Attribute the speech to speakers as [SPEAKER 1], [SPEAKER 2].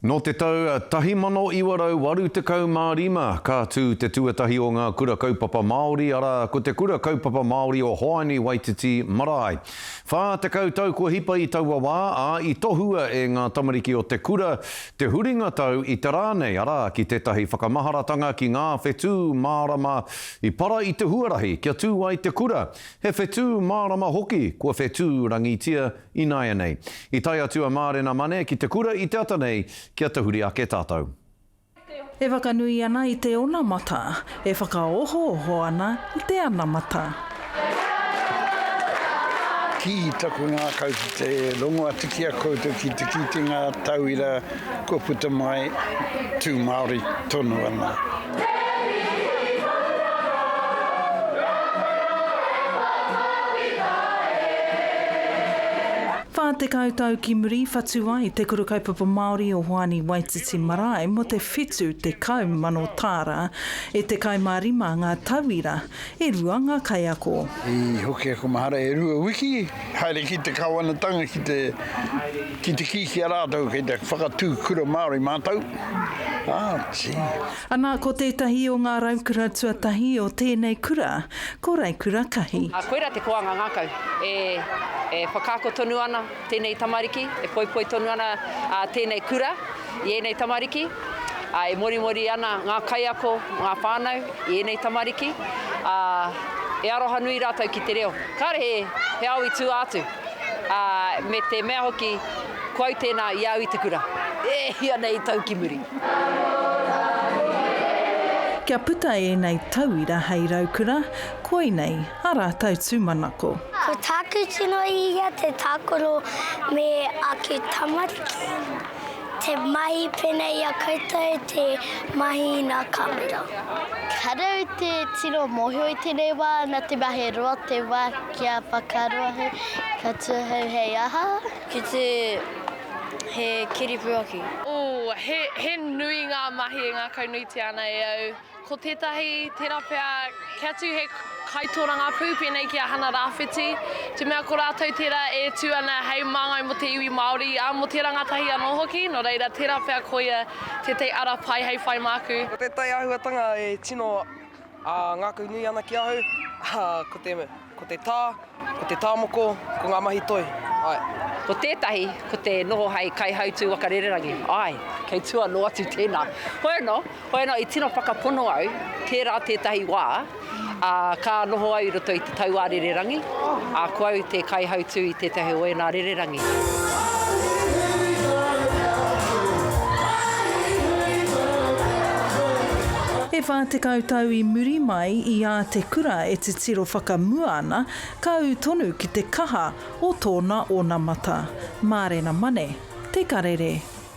[SPEAKER 1] Nō te tau 1985 ka tū te tuatahi o ngā kura kaupapa Māori, arā, ko te Kura Kaupapa Māori o Hoani Waititi Marae. 40 tau kua hipa i taua wā, ā, i tohua e ngā tamariki o te kura te huringa tau i te rā nei, arā, ki tētahi whakamaharatanga ki ngā whetū mārama i para i te huarahi kia tū ai te kura. He whetū mārama hoki kua whetū rangitia Ināianei, i tae atu a Mārena Mane ki te kura i te ata nei kia tahuri ake tātou.
[SPEAKER 2] E whakanui ana i te onamata, e whakaohooho ana i te anamata.
[SPEAKER 3] Kī taku ngākau ki te rongo atu ki a koutou ki te kite ngā tauira kua puta mai, tū Māori tonu ana.
[SPEAKER 2] 40 tau ki muri whatu ai te Kura Kaupapa Māori o Hoani Waititi Marae mō te 70,000 tāra. E 15 ngā tauira, e rua ngā kaiako.
[SPEAKER 3] I hoki aku mahara e rua wiki, haere ki te kawanatanga ki te ki te kī ki a rātou kei te whakatū kura Māori mātou. Ah, gee.
[SPEAKER 2] Ana, ko tētahi o ngā raukura tuatahi o tēnei kura, ko Raikura Kahi.
[SPEAKER 4] Koira te koanga ngākau e whakaako tonu ana tēnei tamariki, e poipoi tonu ana tēnei kura i ēnei tamariki, e morimori ana ngā kaiako, ngā whānau i ēnei tamariki, ā, e aroha nui rātou ki te reo. Kāre he ao i tua atu, ā, me te mea hoki, Ko au tēnā i a au i te kura. E hia nei tau ki muri.
[SPEAKER 2] Kia puta ēnei tauira hei raukura, koinei a rātou tūmanako.
[SPEAKER 5] Ko tāku tino hiahia te tākaro me aku tamariki, te mahi pēnei i a koutou, te mahi i ngā kamera.
[SPEAKER 6] Kāre au te tino mōhio i tēnei wā, nā te mea he roa te wā kia whakaaro ahau, ka tū ahau hei aha.
[SPEAKER 7] Ki te he kiripuaki.
[SPEAKER 8] Ooh, he, he nui ngā mahi e ngākaunuitia ana e au. Ko tētahi, tērā pea, kia tū he kaitōrangapū pēnei ki a Hana Rāwhiti, te mea ko rātou tērā e tū ana hei māngai mō te iwi Māori, ā, mō te rangatahi anō hoki, nō reira, tērā pea koia tētahi ara pai hei whai māku.
[SPEAKER 9] Ko tētahi āhuatanga e tino ngākau nui ana ki ahau, ko te, ko te tā, ko te tāmoko, ko ngā mahi toi, āe.
[SPEAKER 4] Ko tētahi, ko te noho hei kaihautū waka rererangi, āe, kei tua noa atu tēnā. Hoi anō, hoi anō, i tino whakapono au, tērā tētahi wā, ā, ka noho au i roto i te tauā rererangi, ā, ko au te kaihautū i tētahi o ēnā rererangi.
[SPEAKER 2] E 40 tau i muri mai i ā te kura e titiro whakamua ana, ka ū tonu ki te kaha o tōna onamata. Mārena Mane, Te Karere.